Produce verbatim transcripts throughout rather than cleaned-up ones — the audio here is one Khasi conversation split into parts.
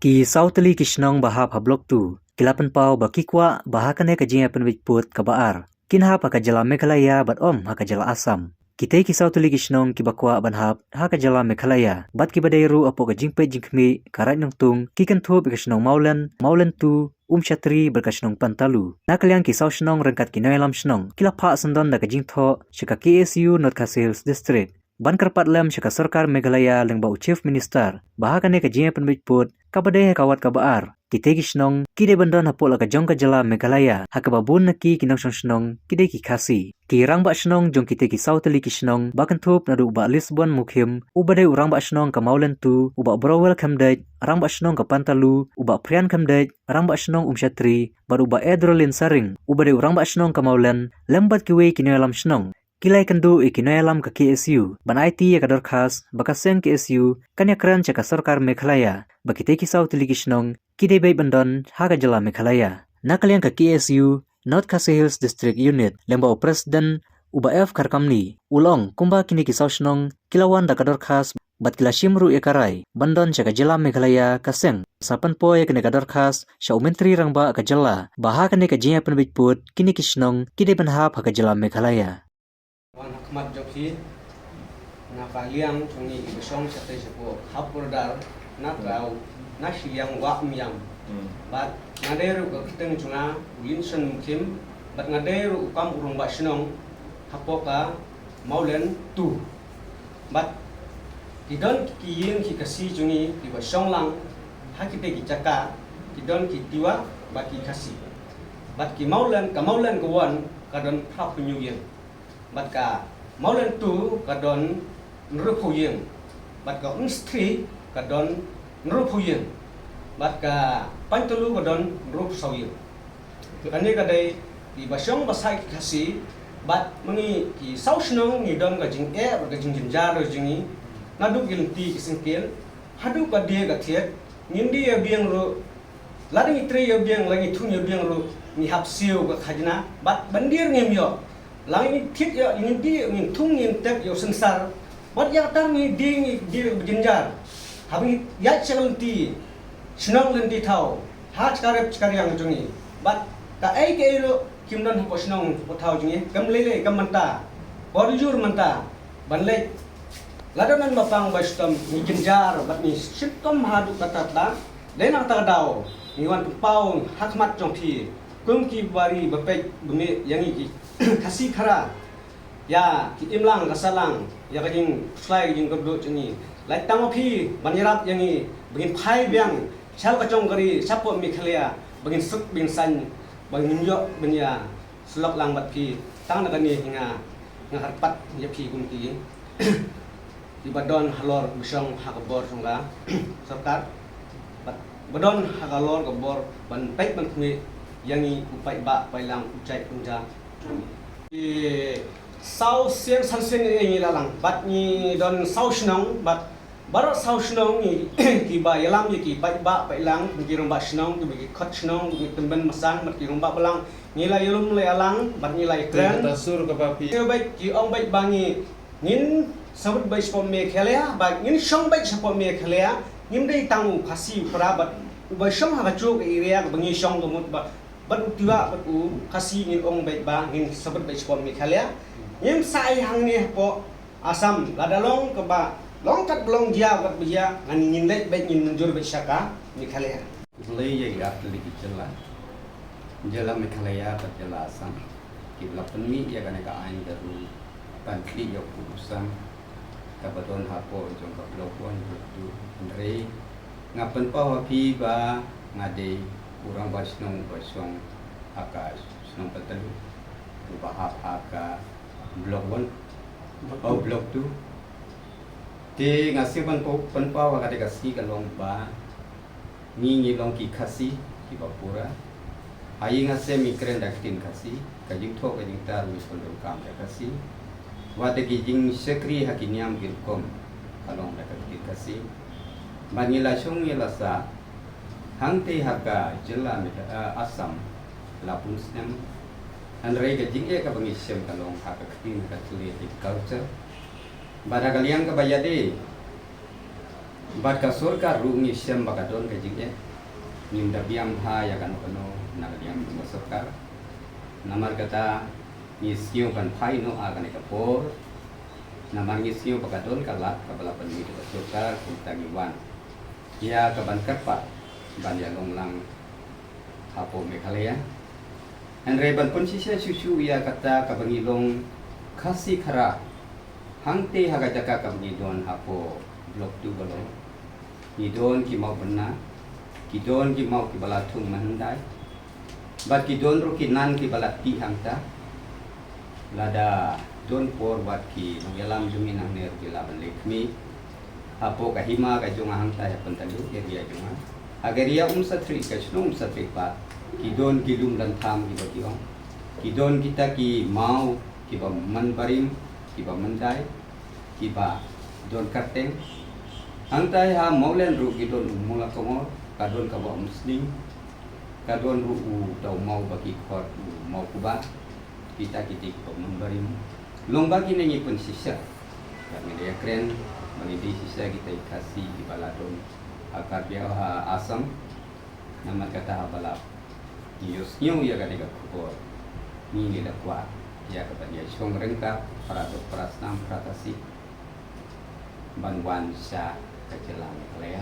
Ki saw tylli ki shnong ba hap ha Block two ki la pynpaw ba ki kwah ba ha kane ka jingïapynbeit pud kaba ar kin hap ha ka jylla Meghalaya bad ym ha ka jylla Assam. Kitei ki saw tylli ki shnong kiba kwah ban hap ha ka jylla Meghalaya bad kiba dei ruh hapoh ka jingpeit jingkhmih ka Raid Nongtung ki kynthup ïa ka shnong Mawlyn, Mawlyn two, Umshatri bad ka shnong Pantalu. Na ka liang ki saw shnong ryngkat ki nongïalam shnong ki la phah syndon da ka jingthoh sha ka K S U North Khasi Hills District ban kyrpad lem sha ka sorkar Meghalaya lyngba u Chief Minister ba ha kane ka jingïapynbeit pud kaba dei ha ka wat kaba ar, kitei ki shnong ki dei ban don hapoh la ka jong ka jylla Meghalaya ha kaba bun na ki ki nongshong shnong ki dei ki Khasi. Ki rangbah shnong jong kitei ki saw tylli ki shnong ba kynthup naduh u Bah Lisbon Mukhim uba dei u rangbah shnong ka Mawlyn two, u Bah Browell Khymdeit rangbah shnong ka Pantalu, u Bah Prian Khymdeit rangbah shnong Umshatri bad u Bah Edrolin Saring uba dei u rangbah shnong ka Mawlyn lem bad kiwei ki nongïalam shnong ki la ïakynduh ïa ki nongïalam ka K S U ban aiti ïa ka dorkhas ba ka seng K S U kan ïakren sha ka sorkar Meghalaya ba kitei ki saw tylli ki shnong ki dei beit ban don ha ka jylla Meghalaya. Na ka liang ka K S U North Khasi Hills District Unit lyngba u President u Bah F Kharkamni u la ong kumba kine ki saw shnong ki la wan da ka dorkhas bad ki la shim ruh ïa ka rai ban don sha ka jylla Meghalaya ka seng sa pynpoi ïa kane ka dorkhas sha u Myntri Rangbah ka jylla ba ha kane ka jingïapynbeit pud kine ki shnong ki dei ban hap ha ka jylla Meghalaya. Wan ha khmat jong phi na ka liang jong ngi kiba shong shatei shapoh ha border na Khlaw na shiliang Wah Umïam. Bad nga dei ruh ka kyrteng jong nga u Linson Mukhim bad nga dei ruh u kam u rangbah shnong hapoh ka Mawlyn two. Bad ki don ki ïing ki Khasi jong ngi kiba shong lang ha kitei ki jaka ki don ki Tiwa bad ki Khasi. Bad ki Mawlyn, ka Mawlyn ka one ka don phra phew hynñiew ïing. Bad ka Mawlyn two ka don hynriewphew ïing. Bad ka Umshatri ka don hynriewphew ïing. Bad ka Pantalu ka don hynriewphew saw ïing. Kane ka dei kiba shong ba sah ki Khasi bad ma ngi ki saw shnong ngi don ka jingeh bad ka jingjynjar jong ngi naduh ki lynti ki syngkien haduh ka die ka thied. Ngim dei ïa biang ruh, lada ngi trei ïa biang, lada ngi thung ïa biang ruh ngi hap siew ka khajna bad ban dier ngim ïoh. Lada ngi thied ïa, ngi dei, ngi thung, ngi tep ïa u synsar. Wat ïa kata ngi dei, ngi dei ba jynjar. Haba ngi ïaid sha ka lynti shnong lynti thaw ha shkarep shkariang jong ngi. Bad kaei kaei ruh kim don hapoh shnong hapoh thaw jong ngi. Kam lei lei, kam mynta, por jur mynta ban leit. Lada don ba pang ba shitom ngi jynjar bad ngi shitom haduh katta katta. Dei na kata ka daw ngi wan pynpaw ha khmat jong phi kum ki bari ba peit ba mih ïa ngi ki Khasi Khara, ïa ki imlang ka sahlang, ïa ka jingkhuslai ka jingkyrduh jong ngi. Lait tang ma phi ban ïarap ïa ngi ba ngin phai biang sha la ka jong ka ri shapoh Meghalaya ba ngin suk ba ngin saiñ ba ngin ïoh ban ïa sylok lang bad phi. Tang na kane hi nga, nga kyrpad ïa phi kum ki kiba don halor ba shong ha ka bor jong ka sorkar bad ba don halor ka bor ban peit ban khmih ïa ngi u paidbah paidlang u jait u jam. Ki saw sien san sien ngi la lang bad ngi don saw shnong bad baroh saw shnong ngi kiba ïalam ïa ki paidbah paidlang, ki rangbah shnong, ki khot shnong, ki tymmen basan bad ki rangbah balang. Ngi la ïalum la ïalang bad ngi la ïakren. Kata sur kaba phi. Ki ong beit, ki ong beit ba ngi ngin sawut beit shapoh Meghalaya, ba ngin shong beit shapoh Meghalaya. Ngim dei tang u Khasi u Khara bad uba shong ha kajuh ka area kaba ngi shong ka mut ba bad u Tiwa bad u Khasi ngin ong beit ba ngin sawut beit shapoh Meghalaya. Ngim sa ai hangne hapoh Assam, lada long kaba long kat ba long jia kat ba jia, ngan ngin leit beit ngin mynjur beit sha ka Meghalaya. Khublei ïa ki artylli ki jylla, jylla Meghalaya bad jylla Assam kiba la pynmih ïa kane ka aiñ ka rule ban khlieh ïa u pud u sam kaba don hapoh jong ka Block one, Block two. Hynrei nga pynpaw ha phi ba nga dei u rangbah shnong uba shong ha ka shnong Pantalu uba hap ha ka Block one, oh, Block two. Te nga sngewbha ban pynpaw ha kata ka sngi ka long ba ngi ngi long ki Khasi kiba pura. Ha ïing ha sem ngi kren da ka ktien Khasi, ka jingthoh ka jingtar ngi pyndonkam da ka Khasi. Wat da ki jingshakri ha ki niam ki rukom ka long da ka ktien Khasi. Bad ngi la shong ngi la sah hangtei ha ka jylla Megha-, eh, Assam la bun snem. Hynrei ka jingeh kaba ngi shem ka long ha ka ktien, ha ka thylliej, ha ka culture. Bad ha ka liang kaba ïadei Bad ka sorkar ruh ngi shem ba ka don ka jingeh. Ngim da biang bha ïa kano kano na ka liang jong ka sorkar. Namar kata ngi sngew ban phai noh ha kane ka por. Namar ngi sngew ba ka don ka lad kaba la pynmih da ka sorkar, kumta ngi wan ïa ka ban kyrpad ban ïalong lang hapoh Meghalaya. Hynrei ban pynshisha shuh shuh ïa kata kaba ngi long Khasi Khara hangtei ha ka jaka kaba ngi don hapoh Block two ba long. Ngi don ki mawbynna, ki don ki maw kiba la thung mynhyndai. Bad ki don ruh ki nan kiba la tih hangta. Lada don por wat ki nongïalam jong ngi nangne ruh ki lah ban leh khmih. Hapoh ka hima ka jong nga hangta ha Pyntalu, area jong nga. Ha ka area Umsatri, ka shnong Umsatri pat, ki don ki lum Lantham kiba ki ong. Ki don kita ki maw kiba man barim, kiba man dai, kiba don kyrteng. Hangta ha Mawleng ruh ki don u Mula Kongor, ka don ka Bah Umsning, ka don ruh u da u maw ba ki khot u Maw Kuba, kita kiti kiba man barim. Long ba kine ngi pynshisha, ba ngi da ïakren, ba ngi da shisha kita ki Khasi kiba la don ha Karbi, ha Assam. Namar kata haba la ngi ïohsngew ïa kane ka khubor, ngi ngi la kwah ïa ka ban ïashong ryngkat para doh para snam para Khasi ban wan sha ka jylla Meghalaya.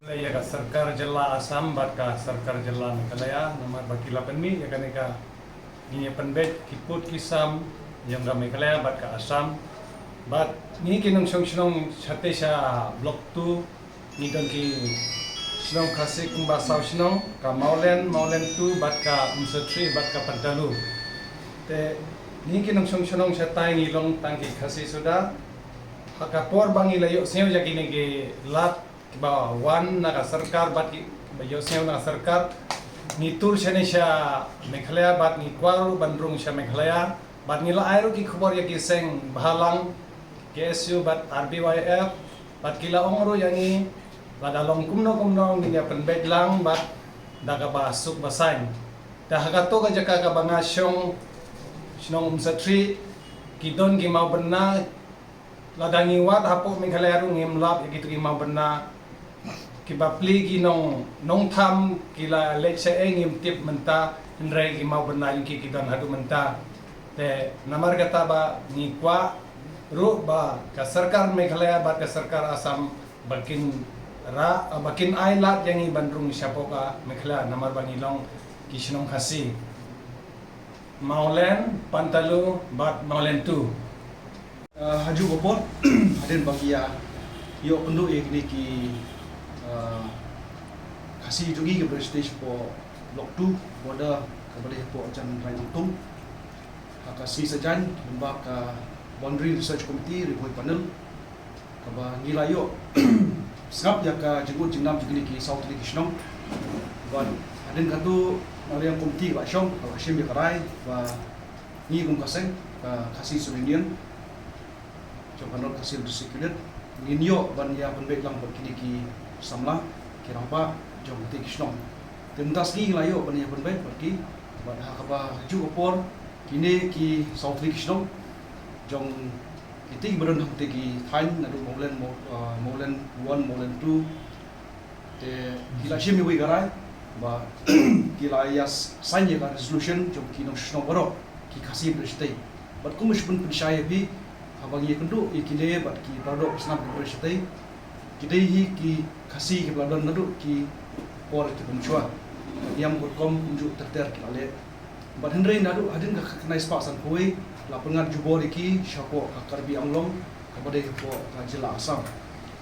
Ïa ka sorkar jylla Assam bad ka sorkar jylla Meghalaya, namar ba ki la pynmih ïa kane ka, ngi ïa pynbeit ki pud ki sam jong ka Meghalaya bad ka Assam. Bad ngi ki nongshong shnong shatei sha Block two, ngi don ki shnong Khasi kumba saw shnong, ka Mawleng, Mawleng two bad ka Umsatri bad ka Pyntalu. Te ngi ki nongshong shnong shatai ngi long tang ki Khasi suda. Ha ka por ba ngi la ïohsngew ïa kine ki lad kiba wan na ka sorkar bad kiba ïohsngew na ka sorkar, ngi tur shane sha Meghalaya bad ngi kwah ruh ban rung sha Meghalaya. Bad ngi la ai ruh ki khubor ïa ki seng bhalang, K S U bad R B Y F, bad ki la ong ruh ïa ngi, lada long kumno kumno ngin ïa pynbeit lang bad da kaba suk ba saiñ. Te ha kato ka jaka kaba nga shong, shnong Umsatri, ki don ki mawbynna, lada ngi wad hapoh Meghalaya ruh ngim lap ïa kito ki mawbynna. Kiba plie ki nong, nongtham ki la leit shaei ngim tip mynta, hynrei ki mawbynna jong ki ki don haduh mynta. Te namar kata ba ngi kwah ruh ba ka sorkar Meghalaya bad ka sorkar Assam ba kin ra, ba kin ai lad ïa ngi ban rung shapoh ka Meghalaya, namar ba ngi long ki shnong Khasi. Mawleng, Pyntalu bad Mawleng two. Uh, ha juh ka por, hadien ba ki ïa ïoh kynduh ïa kine ki, uh, Khasi jong ngi kiba shatei shapoh Block two, border kaba dei hapoh Jan Rai Nongtung, ha ka sngi Saitjaiñ, lyngba ka Boundary Research Committee, Ri Bhoi Panel, kaba ngi la ïoh sngap ïa ka jingud jingnam jong kine ki saw tylli ki shnong. Bad hadien katto, na liang komiti ka la shong, ka la shim ïa ka rai ba ngi kum ka seng ka Khasi Students' Union jong ka North Khasi Hills District Unit ngin ïoh ban ïa pynbeit lang bad kine ki samla, ki rangbah jong kine ki shnong. Te mynta sngi ngi la ïoh ban ïa pynbeit bad ki, bad ha kaba juh ka por kine ki saw tylli ki shnong jong kine kiba don hangtei ki thaiñ, naduh Mawleng, Maw-, ah, Mawleng one, Mawleng two. Te ki la shim ïa ka rai ba ki la ïa sign ïa ka resolution jong ki nongshong shnong baroh ki Khasi ba shatei. Bad kum shu pynshai ïa phi, haba ngi ïa kynduh ïa kine bad ki para doh para snam ba shatei, ki dei hi ki Khasi kiba la don naduh ki por kiba mynshuwa. Niam ka rukom kumjuh ter ter ki la leh. Bad hynrei naduh hadien ka khyndai spah sanphew wei la pynngat jubor ïa ki shapoh ka Karbi Anglong kaba dei hapoh ka jylla Assam.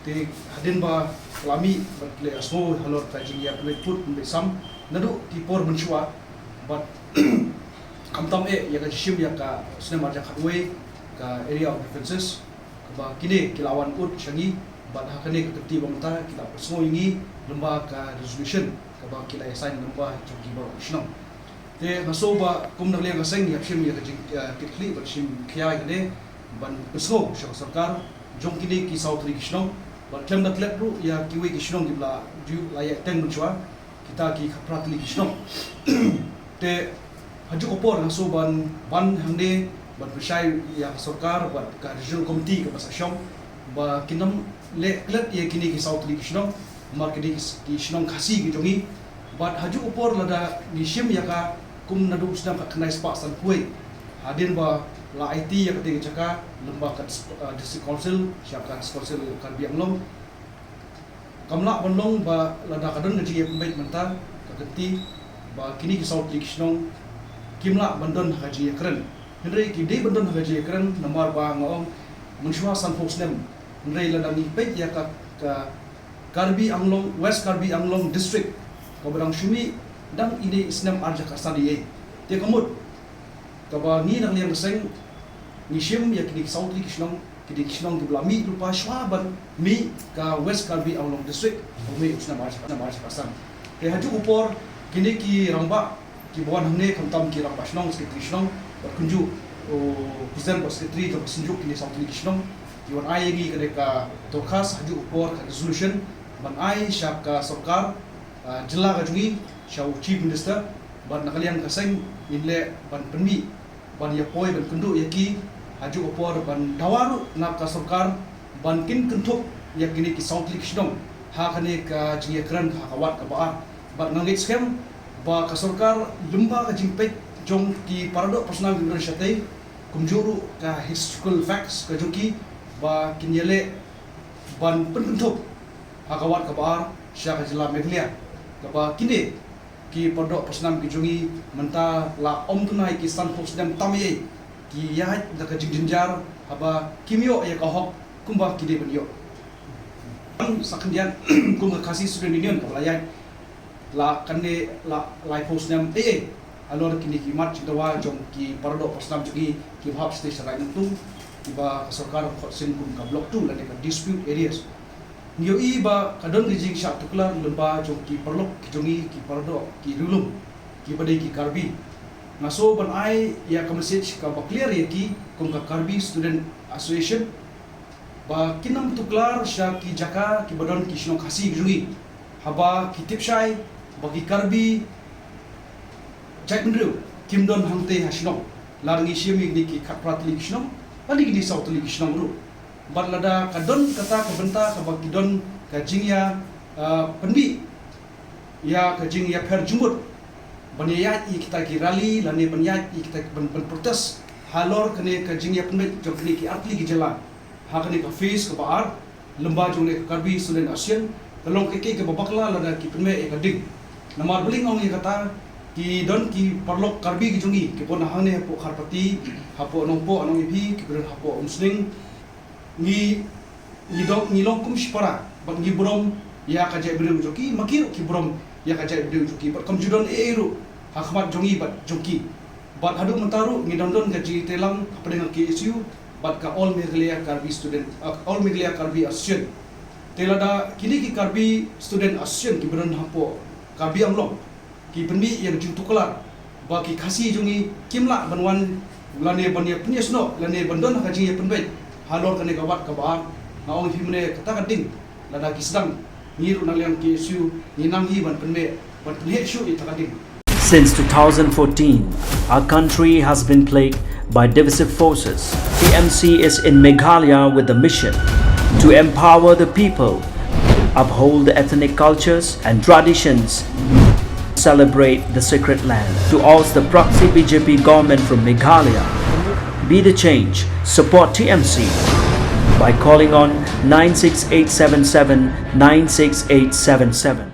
Te hadien ba la mih bad la ïasngew halor ka jingïapynbeit pud pynbeit sam naduh ki por mynshuwa, bad khamtam eh ïa ka jingshim ïa ka snem ar hajar khatwei, ka Area of Grievances, kaba kine ki la wan ud sha ngi, bad ha kane ka kti ba mynta ki la pynsngew ïa ngi lyngba ka resolution kaba ki la ïa sign lyngba jong ki baroh ki shnong. Te nga sngew ba kum na liang ka seng ngi hap shim ïa ka jing, eh, kit khlieh bad shim khia ïa kane ban pynsngew sha ka sorkar jong kine ki saw tylli ki shnong, bad khlem da klet ruh ïa kiwei ki shnong kiba la ju la ïa teng mynshuwa, kita ki khatphra tylli ki shnong. Te ha juh ka por nga sngew ban, ban hangne ban pynshai ïa ka sorkar bad ka regional committee kaba sa shong ba kin ym leh klet ïa kine ki saw tylli ki shnong, namar kine ki, ki shnong Khasi ki jong ngi. Bad ha juh u por lada ngi shim ïa ka kum naduh u snem khatkhyndai spah sanphew wei, hadien ba la aiti ïa kata ka jaka lyngba ka dis-, uh, District Council sha ka District Council Karbi Anglong. Kam lah ban long ba lada ka don ka jingïapynbeit mynta, ka kynti ba kine ki saw tylli ki shnong kim lah ban don ha ka jingïakren. Hynrei ki dei ban don ha ka jingïakren namar ba nga ong mynshuwa sanphew snem. Hynrei lada ngi peit ïa ka, ka Karbi Anglong, West Karbi Anglong District, kaba dang shu mih dang ine i snem ar hajar khatsan ïa. Te ka mut kaba ngi na ka liang ka seng ngi shim ïa kine ki saw tylli ki shnong, kine ki shnong kiba la mih lypa shuwa ban mih ka West Karbi Anglong District, ba mih u snem ar hajar, snem ar hajar khatsan. Te ha juh u por kine ki rangbah kiba wan hangne, khamtam ki rangbah shnong, secretary shnong, bad kumjuh u president bad secretary jong ka Synjuk kine saw tylli ki shnong, ki wan ai ïa ngi kane ka dorkhas ha juh u por, ka resolution ban ai sha ka sorkar, ah, jylla ka jong ngi, sha u Chief Minister, bad na ka liang ka seng ngin leh ban pynmih ban ïa poi ban kynduh ïa ki ha juh u por ban dawa ruh na ka sorkar ban kin kynthup ïa kine ki saw tylli ki shnong ha kane ka jingïakren ha ka wat kaba ar. Bad nga ngeit skhem ba ka sorkar, lyngba ka jingpeit jong ki paradoh parasnam kiba don shatei, kumjuh ruh ka historical facts ka jong ki, ba kin ïaleh ban pynkynthup ha ka wat kaba ar sha ka jylla Meghalaya, kaba kine ki paradoh parasnam ki jong ngi mynta la ym duna ïa ki sanphew snem tam ei ei, ki ïaid da ka jingjynjar haba kim ïoh ïa ka hok kumba ki dei ban ïoh. Sa khyndiat kum ka Khasi Student Union kaba la ïaid la kane la laiphew snem ei ei halor kine ki mat jingdawa jong ki paradoh parasnam jong ngi kiba hap sha Raid Nongtung, kiba ka sorkar khot sien kum ka Block Two lane ka dispute areas. Ngi ïohi ba ka don ka jingshah tuklar lyngba jong ki paralok ki jong ngi, ki paradoh, ki riewlum kiba dei ki Karbi. Nga sngew ban ai ïa ka message kaba clear ïa ki kum ka Karbi Student Association, ba kin ym tuklar sha ki jaka kiba don ki shnong Khasi ki jong ngi haba ki tip shai ba ki Karbi jaitbynriew kim don hangtei ha shnong. Lada ngi shim ïa kine ki khatphra tylli ki shnong, lane kine saw tylli ki shnong ruh. Bad lada ka don kata ka bynta kaba ki don ka jingïa, ah, pynmih ïa ka jingïapher jingmut ban ïaid ïa kita ki rally lane ban ïaid ïa kita ban, ban protest halor kane ka jingïapynmih jong kine ki artylli ki jylla ha kane ka phase kaba ar lyngba jong kane ka Karbi Student Association, ka long kaei kaei kaba bakla lada ki pynmih ïa ka ding. Namar balei nga ong ïa kata, ki don ki paralok Karbi ki jong ngi kiba na hangne hapoh Kharpati, hapoh Nongpoh, Nongïaphi, kiba don hapoh Umsning. Ngi, ngi dong, ngi long kum shipara bad ngi burom ïa ka jaitbynriew jong ki, ma ki ruh ki burom ïa ka jaitbynriew jong ki, bad kam ju don ei ei ruh ha khmat jong ngi bad jong ki. Bad haduh mynta ruh ngi dang don ka jingïatreilang hapdeng ka K S U bad ka All Meghalaya Karbi Student, uh, All Meghalaya Karbi Association. Te lada kine ki Karbi Student Association kiba don hapoh Karbi Anglong ki pynmih ïa ka jingtuklar ba ki Khasi jong ngi kim lah ban wan lane ban ïa pynïasnoh lane ban don ha ka jingïapynbeit halor kane ka wat kaba ar, nga ong ïa phi mynne kata ka ding lada ki sdang, ngi ruh na liang K S U ngi nang hi ban pynmih, ban pynheh shuh ïa kata ka ding. Since two thousand fourteen, our country has been plagued by divisive forces. T M C is in Meghalaya with the mission to empower the people, uphold the ethnic cultures and traditions, celebrate the sacred land. To oust the proxy B J P government from Meghalaya, be the change, support T M C by calling on nine six eight seven seven nine six eight seven seven.